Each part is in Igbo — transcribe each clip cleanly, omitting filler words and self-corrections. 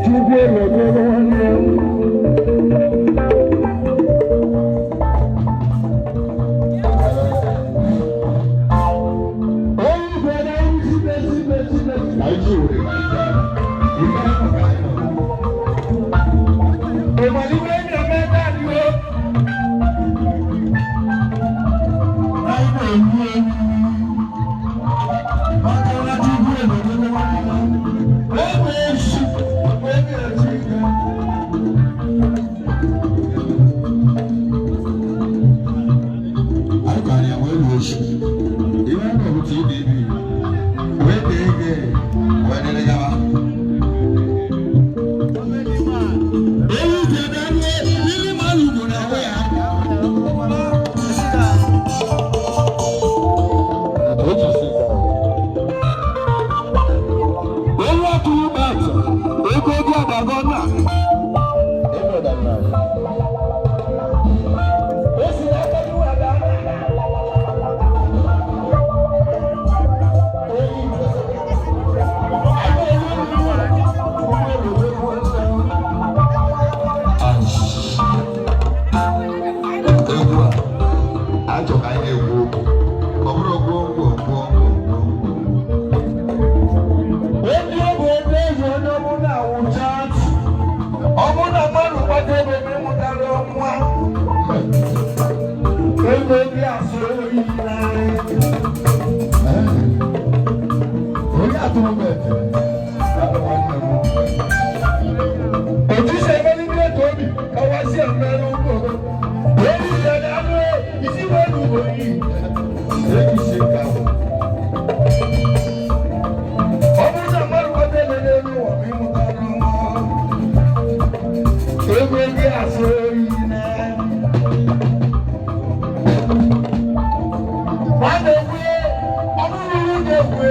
Chukwu elotego nwanne m. Onye igwe na isi mesi mesi mesi na iji were ime ahụ ka anyị nọ. Ịmalite na-eme naanị o. Anyị na-ewu ewu. Maka na Chukwu elotego nwanne m. Ebe esi, ebe esi ike. Anyị gwara ya wee luo echi. Ihe a bụ TDB. Wee kee ike, wee dịrị gaba. Ewu jere ruo mmiri mmadụ gburu ahụ ya. Ewu atụrụ bat, ego dị abago na. O si n'aka gị wee gaa. Egwu a, achọ ka anyị na-ekwu okwu. Ọ bụrụ gwongwo gwongwo gwongwo. Onye ọ bụ ebe eze onye ọbụla wụcha ntị. Ọ bụrụ na mmadụ gbata ebe ebe mụtara nwa. Ego dị asụ oyi n'anya. Onye atụrụ m ete, alụ nwanne m. Otu si eme n'ime otu obi ka wa si eme n'ugbo. Ewu ya na anụ isi wee n'ugbo yi. Eji isi nke ahụ. Ọ bụrụ na mmadụ gbata ebe n'elu ụwa ma ịmụtara nwa. Ego dị asụ oyi n'anya. Nwanne ekwe, ọ bụrụ na ekwe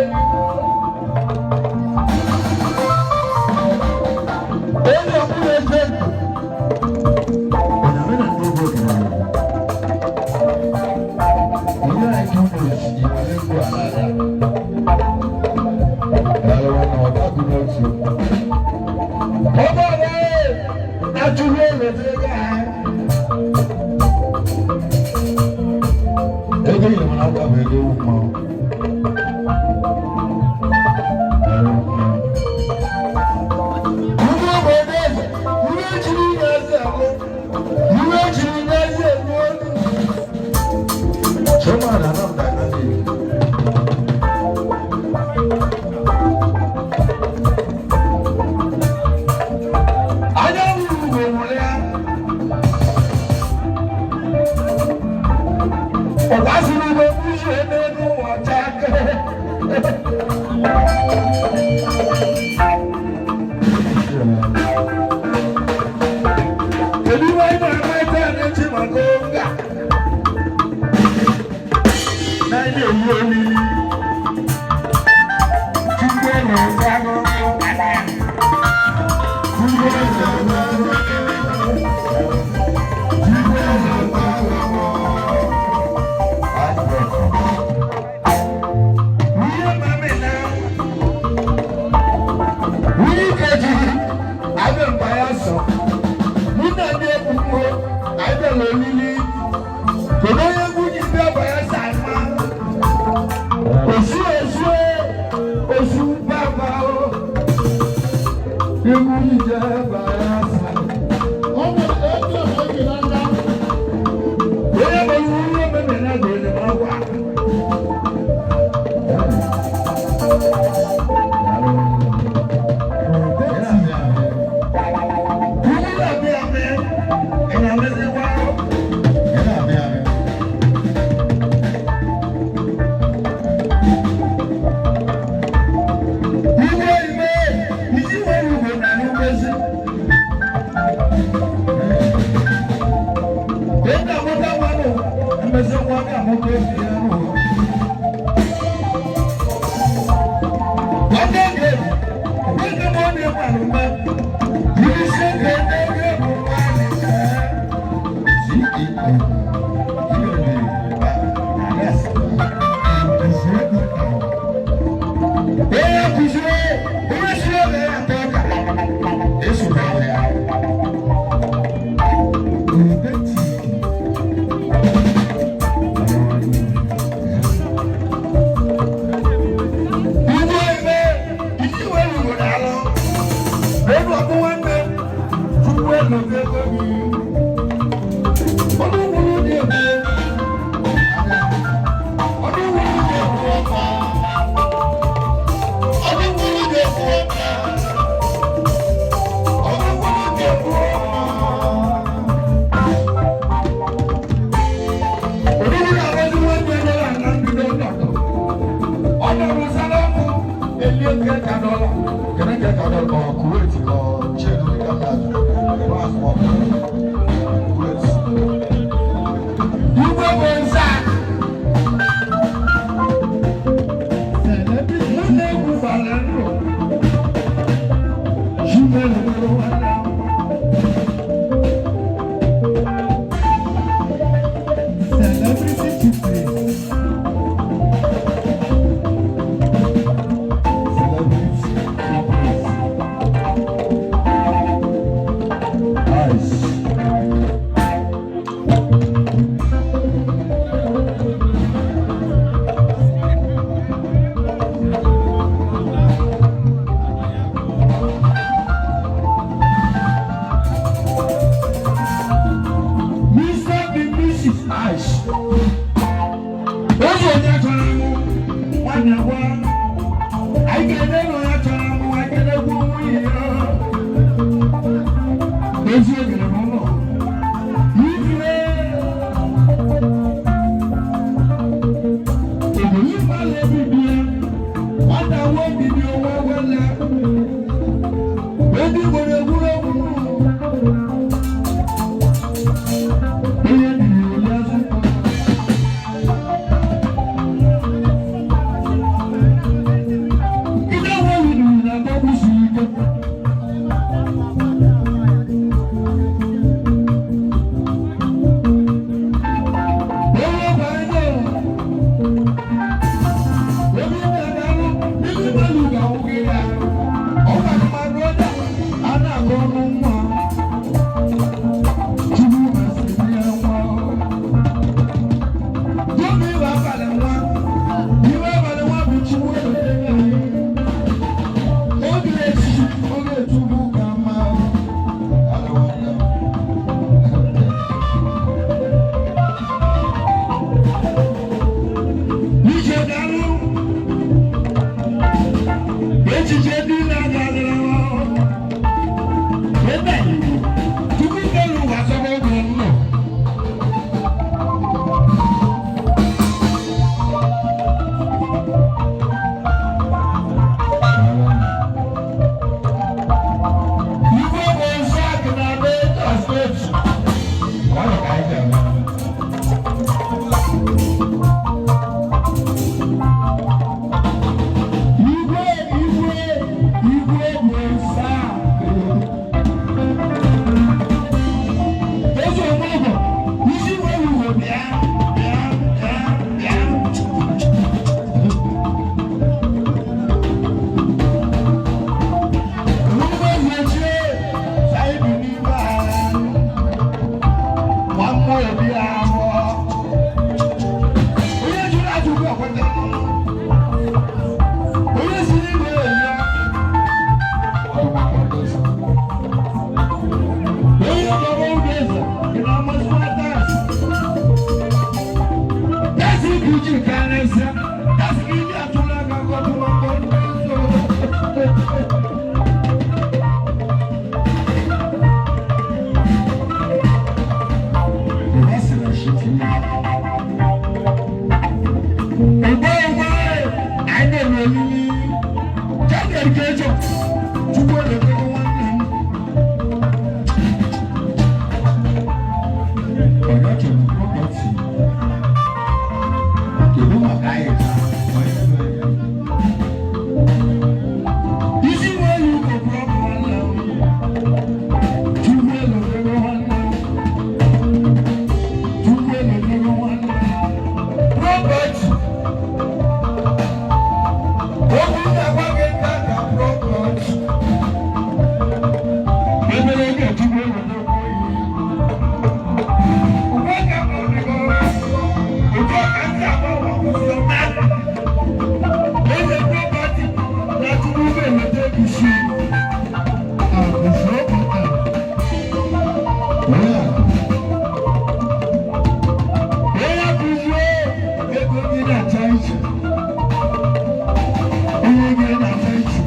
onye ọbụla eze Onye anyị tụrụ esi iwere egwu a n'anya. Daalụ nwanne m, ọ ga-agụ n'otu. Ọba ọba na-achụrụ eweta ego ha. Ego yiri m n'akwa bụ ego ewu mmanwụ. Daalụ nwanne m. Ndị obodo eze, ihe ejiri nye eze ahụ, ihe ejiri nye eze egbu olu. Chairman Anam Dynamic. Anya wuru ugo nwụrụ ya. Ọkwa siri ugo kwụsị ebe ego ụwa ọcha aka. Kedu ihe anyị na-eme taa na-echi maka oge a? Na anyị na-ewu olili. Chukwu na-ete agụụ. Chukwu na-ete agụụ. Chukwu na-ete agụụ. Ihe mami na nwunye kejì abịa mgbe ya sọ. Mụ na ndị egwu mmụọ anyị bịara olili. Kedu onye egwu ji ndị ọba ya sa ama? Osu osu osu bàbá o. Egwu ije ọba ya sa. Onye mere ihe mere na gere m agwa. Ihe na-abịa abịa, ị na-emezikwa. Iwe ime, isi nwere ugbo na n'ugbozi. Ebe amụta mmanụ, emezikwa ga amụta obi ya n'ụwa. Nwanne gị, nwanne m ọ na-ekwe alụma, isi oge n'ebe bụ nwaanyị ka. ji karịsịa asị gị ndị atụla aka gọtụwa mbọ. Ugbo ugbo anyị na-eme olili Daniel Kejo, Chukwu eletago nwanne m. Ọ̀yọ́ chọrọ property. Kedu maka anyị ka onye nwe ya? Isi nwe ya ugo bụrụ ọbụ nwanne m. Chukwu eletago nwanne m. Chukwu eletago nwanne m. Property. Okwu na-agwa gị nta ka property. Ebere oge Chukwu eletago ya. Ugbu a ka m nọ n'ebe otu a ka m si agbanwe ọkwụsị ọma. Eze property na Chukwu ga-eleta isi. Akụsị ọpụta. Onye akụ. Onye akụzie ego gị na-acha iche. Ihe gị na-acha iche.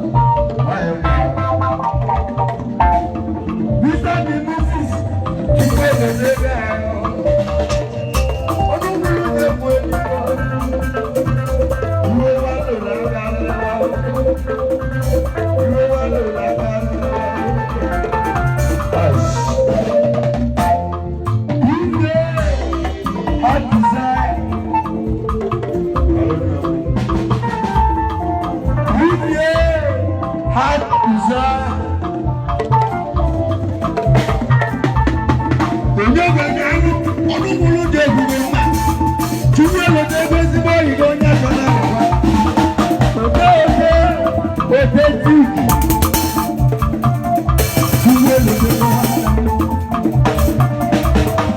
Nwanyị mma. Mr. and Mrs. Chukwu eleta ego ahụ. Ọnụ mmiri na-ekwu eluigwe. Iwe wa lụrụ aka nwa. Iwe wa lụrụ aka nwa. Ife hot design. Ife hot design. Onye ga-enye anụ ọnụ mụrụ dị ebube mma. Chukwu eleta ego ezigbo oyi gị onye achọ na-agwa. Oke oke oke tiki. Chukwu eleta ego nwanne m.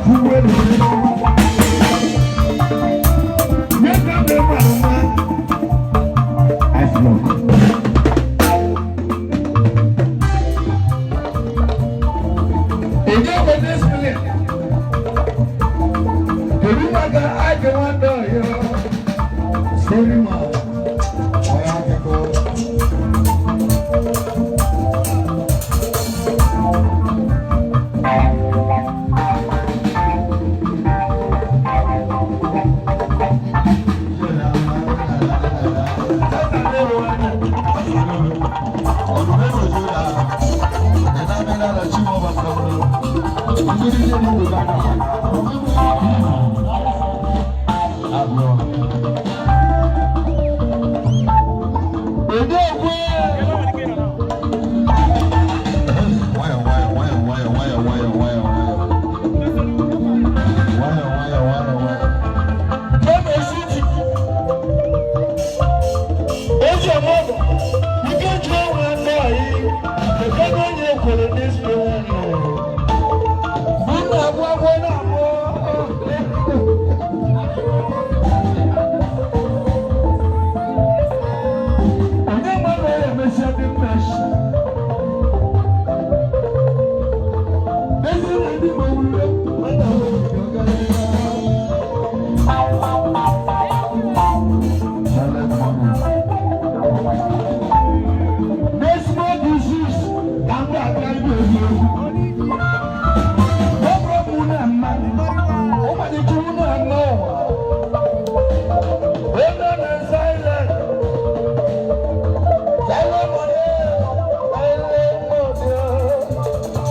Chukwu eleta ego nwanne m. Nye ka m na-eme mma. Ice block. Onye bụ discipline? Kedu maka ajọ nwanne ọyọ? Story man. Onye akụkọ. Onye okwe? Nwayọ nwayọ nwayọ nwayọ nwayọ nwayọ nwayọ nwayọ. Nwayọ nwayọ nwayọ nwayọ. Kama esiti. Ezi ọmọdụ, ike ji ọnwa ndị ọyị, ekego onye ekwere n'ezigbo nwanne. Mụ na-agwụ agwọ na-agwọ. Onye ma na ya emesịa dị mmeshi. Ezi na ndị ma wuru, mana ọ bụ ọgaranya. Silent money. N'ezigbo disease ka m ga-abịa ibe egwu. Ọ bụrụ mụ na mma, ụmụdịchi unu ama ụwa. Onye na silent. Silent money, silent money.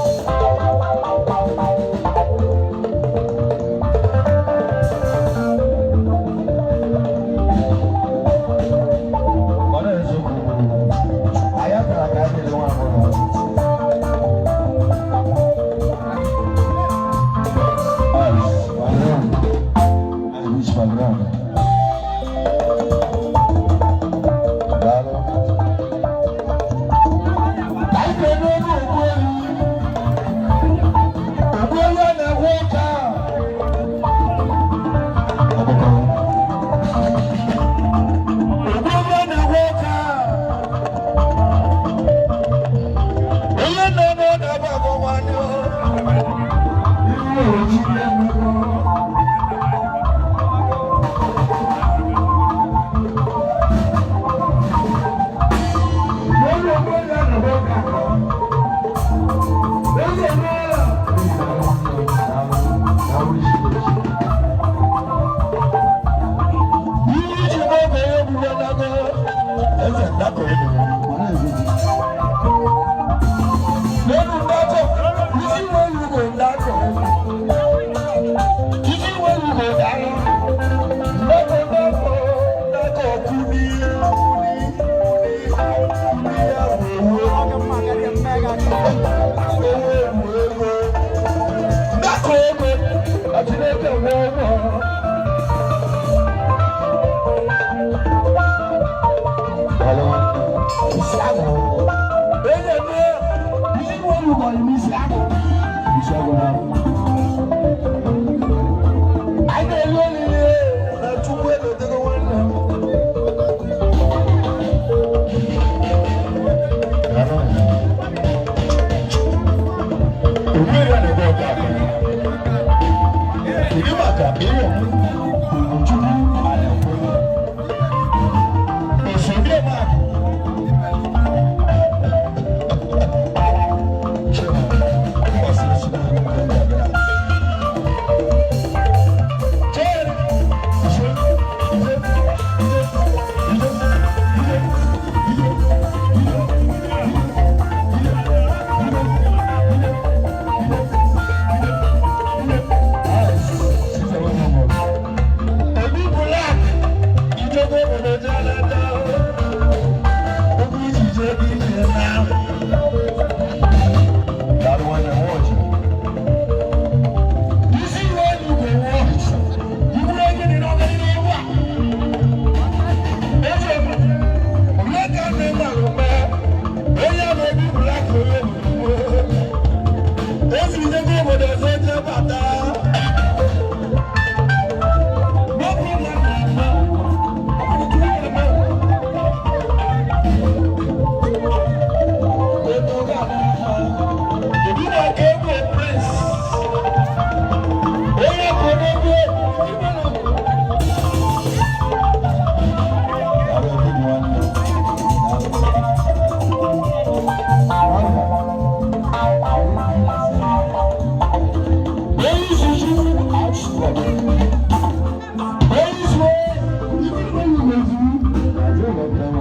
Isiagụ. Anyị na-eli olili na Chukwu elotego nwanne m. Òwe ya na-ebe ọga akụ. Kedu maka ihe Ugochukwu Anekwe? Osodi Emeakụ. Chairman, ọ sịrị Chineke nke ndị abịa. Chair, ise, ise, ise, ise, ise, ise, Obi Black, ìjọba obodo jẹ́ lẹ́jọ́. Okwu ijije bụ ije na. Daalụ nwanne m nwoke. Isi iwe enyi bụ nwa. Iwu gịnị na ọganihu ewu a? Eze m, onye ka nne m alụ mee? Onye bụ Obi Black onye obodo. Esi ijebe obodo ọzọ jee bata. No problem na-eme. Ọ bụ Chukwu na-eme. Ego ga-adị mma. Kedu maka egwu Prince? Onye bụ n'egwu Igbo na- Daalụ obi nwanne m. Onye isi Chukwu achịkwa. Onye isi onye Igbo Onye Ịbàdàn.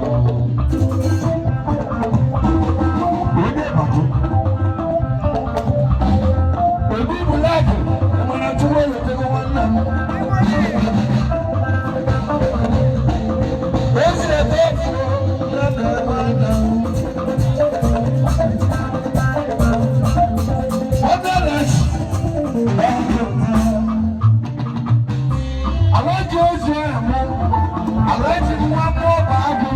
Obi Black, mana Chukwu elotego nwanne m. O si ete efu na nna nwanne m. Ọdọlẹsì, Alaji ozu ẹ̀mú, Alaji nwa mmụọ bụ agụ.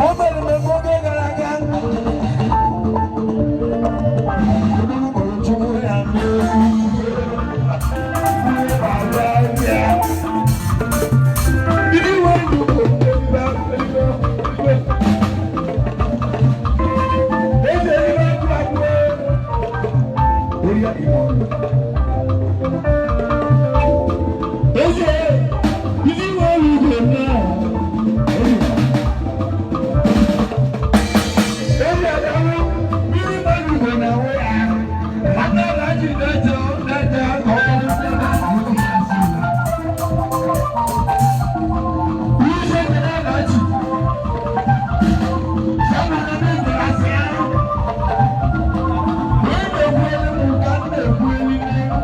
O mere mmemme oge gara aga. Olúwo kpọrọ Chukwu ya n'egwu. Iwe ndụ bụ ebe ebe ebe. Eze iwe agụ agụ. Area Imam. Eze iwe ndụ náà. Eze àdáwọ̀ mmiri mmadụ igwe na-awụ ya. Nwanne Alhaji na-eje na-eje ka ọ bụrụ Ise dị na Alhaji. Sama na ndị asị ahụ. Onye na-ekwu elu m ka m na-ekwu elu n'ihu.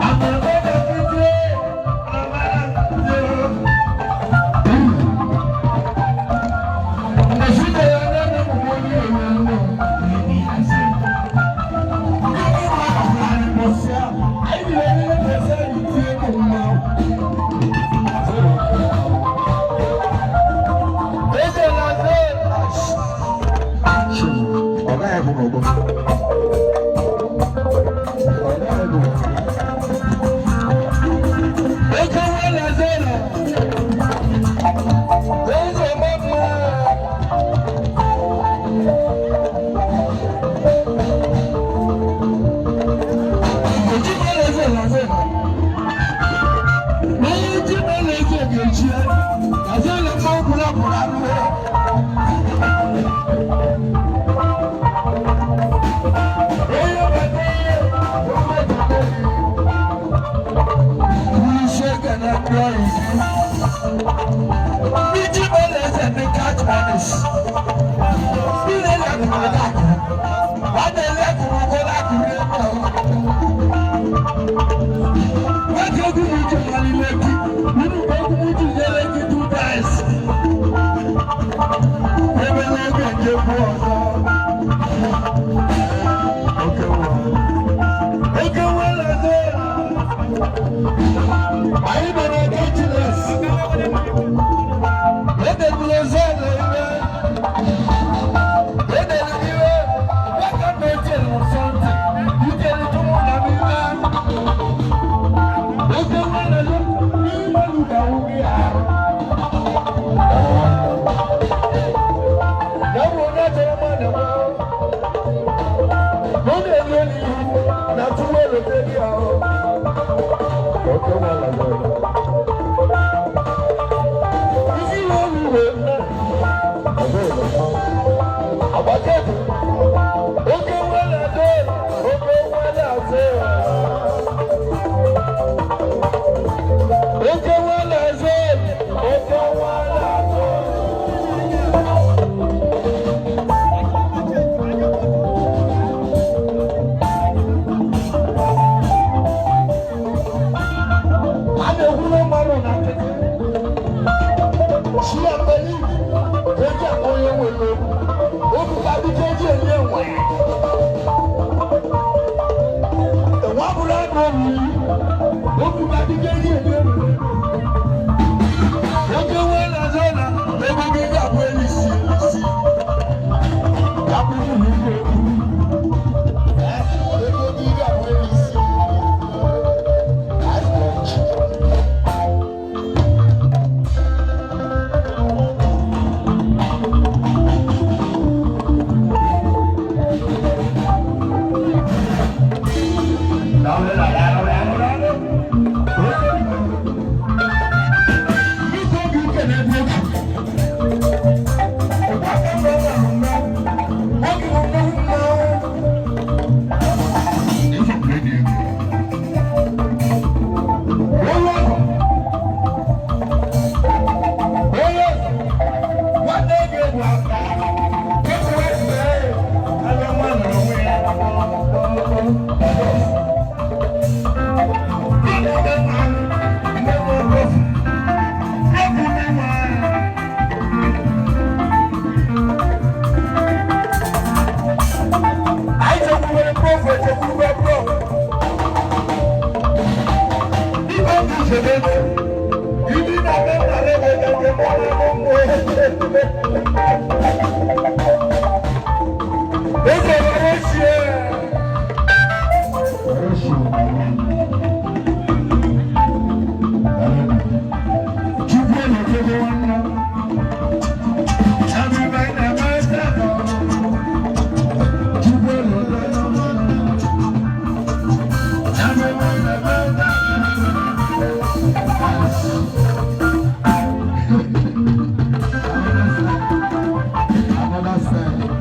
Amara na-ekwu amara na-ekwu. Ọ gaghị ekwu n'ọgbọ. Ọ gaghị ekwu n'ọgbọ. Anyị nọ na Gatines. lóde ní ọ. Oke nwala zọrọ. Isi ihe olu wee nne. Ọzọ ụlọ mmanwụ. Agbakẹ́bù. Oke nwala dé. Oke nwala zọrọ. Oke nwala zọrọ. Oke nwala zọrọ. A na-ekwuru mmadụ na nkịtị. Chi abali eji akpọ onye nwere okwu. Okwu ka dike eji enye enwe. Enwe abụrụ anụ oriri. Okwu ka dike eji enye enwe. Oke nwee na azọ na ego gị ga-abụ elisi elisi. Ya bụrụ na ikwu okwu. Ego gị ga-abụ elisi. Another side.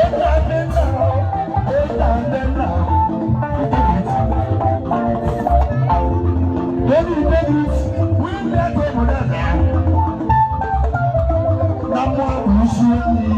Thank you. Na mmụọ bụ isi enyi.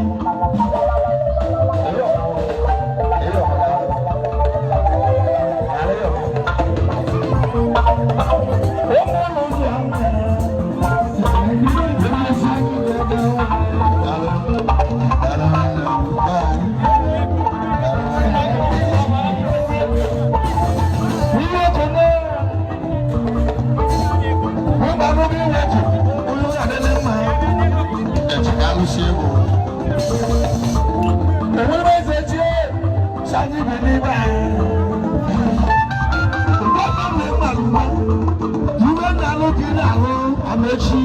Amechi.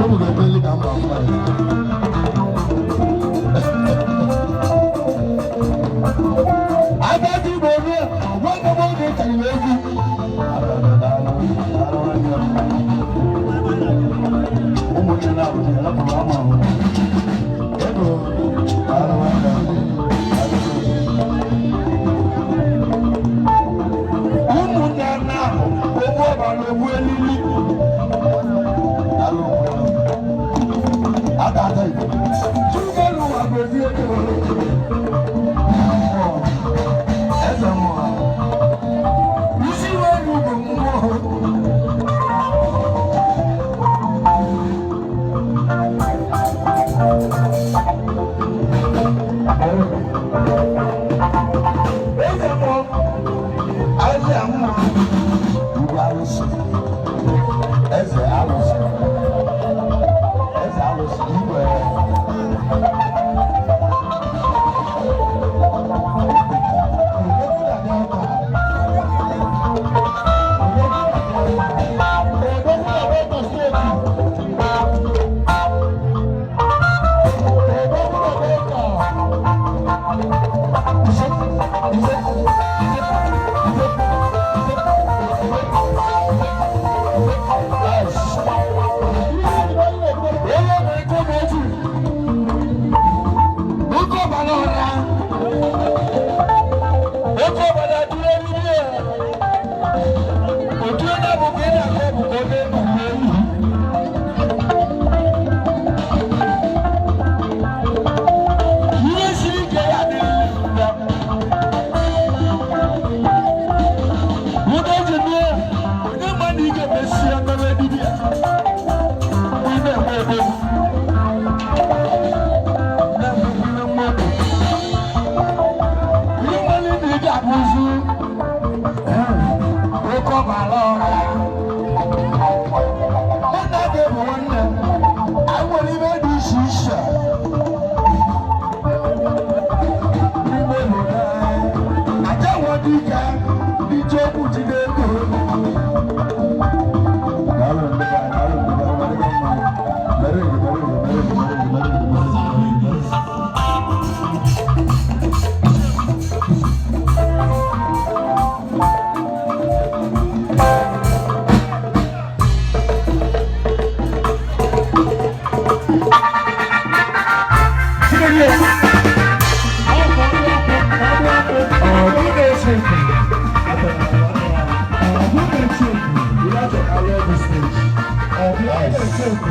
Unu ga-emeli ka mba mba ya. Agadi Igbo ruo, nwanne m oge karịrị egwu. Ụmụnne na-abụghị rapụrụ ama ahụ. Ego daalụ nwanne m. Ụmụnne na-ahụ ogbu ọbara ogbu elili. Daalụ onwe m. Ada ada Igbo. Chukwu ụwa gozie ego. Mmụọ. Eze mmụọ. Isi welu bụ mmụọ. Eze mmụọ, eze mmụọ. Igwe alụsị. Eze alụsị. Eze alụsị igwe. Ihe siri ike ya adịghị mma. Ndị eji nụọ, onye ma na ị ga-emesi ya mere dibịa. Ị na-enwe ego. Na-enwe mmadụ. Ihe nwere na ị ga-abụzu oke ọbara ọra. Mụ na gị bụ nwanne. Anyị nwere ibe dị iche iche. N'ime obodo anyị, aja nwa dike, ije okwu jide ego. Daalụ ndị be anyị, daalụ ndị be anyị, ọdịgo mma. Mere gị, mere gị, mere gị, mere gị, mere gị, mere gị, mere gị.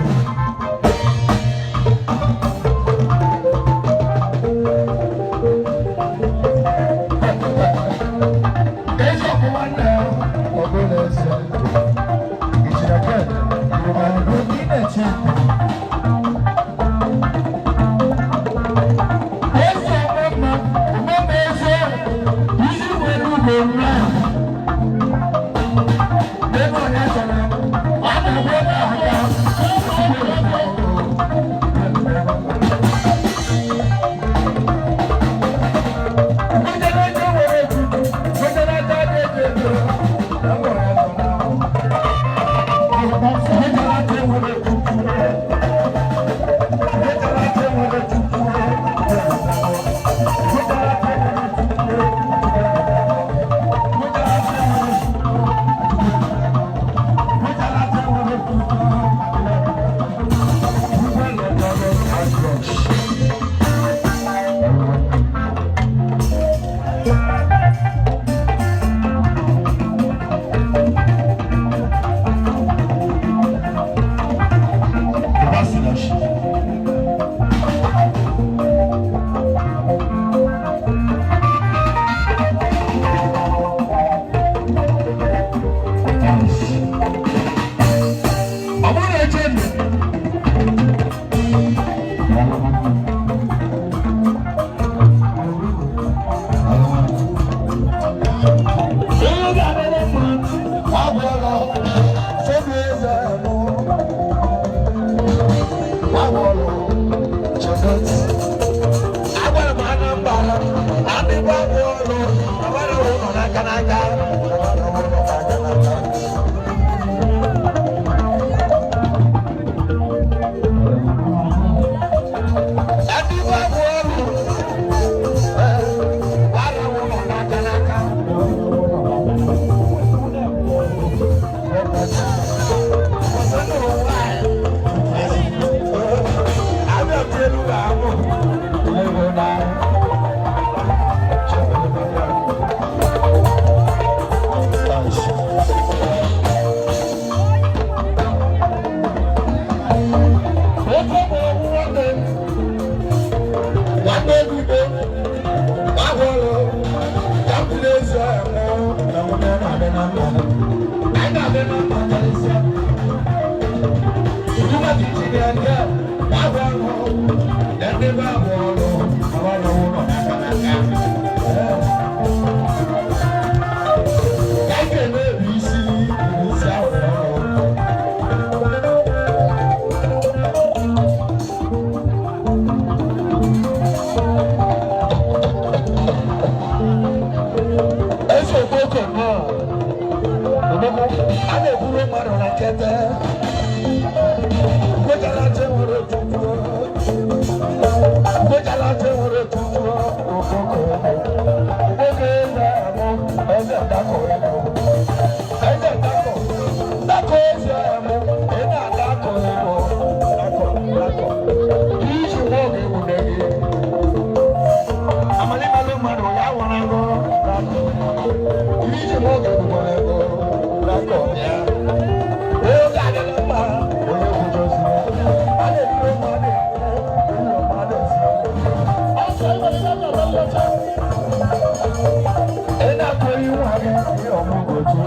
Ndị bụ abụ ọrụ, gbara ụlọ n'aka n'aka. Eze okoko náà, ògbógbó, a na-eburu mmadụ na nkete. Gbéjàlá jẹ́ nwere tutu. Gbéjàlá jẹ́ nwere tutu okoko. Oge eze amụ, eze ndakọ ego. Eze ndakọ, ndakọ eze amụ, ị na-adakọ ego. Ndakọ, ndakọ. Iji nwa oge egwu gị. Amalimalụ mmadụ ya nwere ego. Ndakọ. Iji nwa oge egwu ego. Ndakọ ya. Oge adịla mma. Onye kwudozi. A na-eburu mmadụ ụlọ mmadụ esi. Ị na-akọ ihu ha gị ihe ọmụgwọ otu.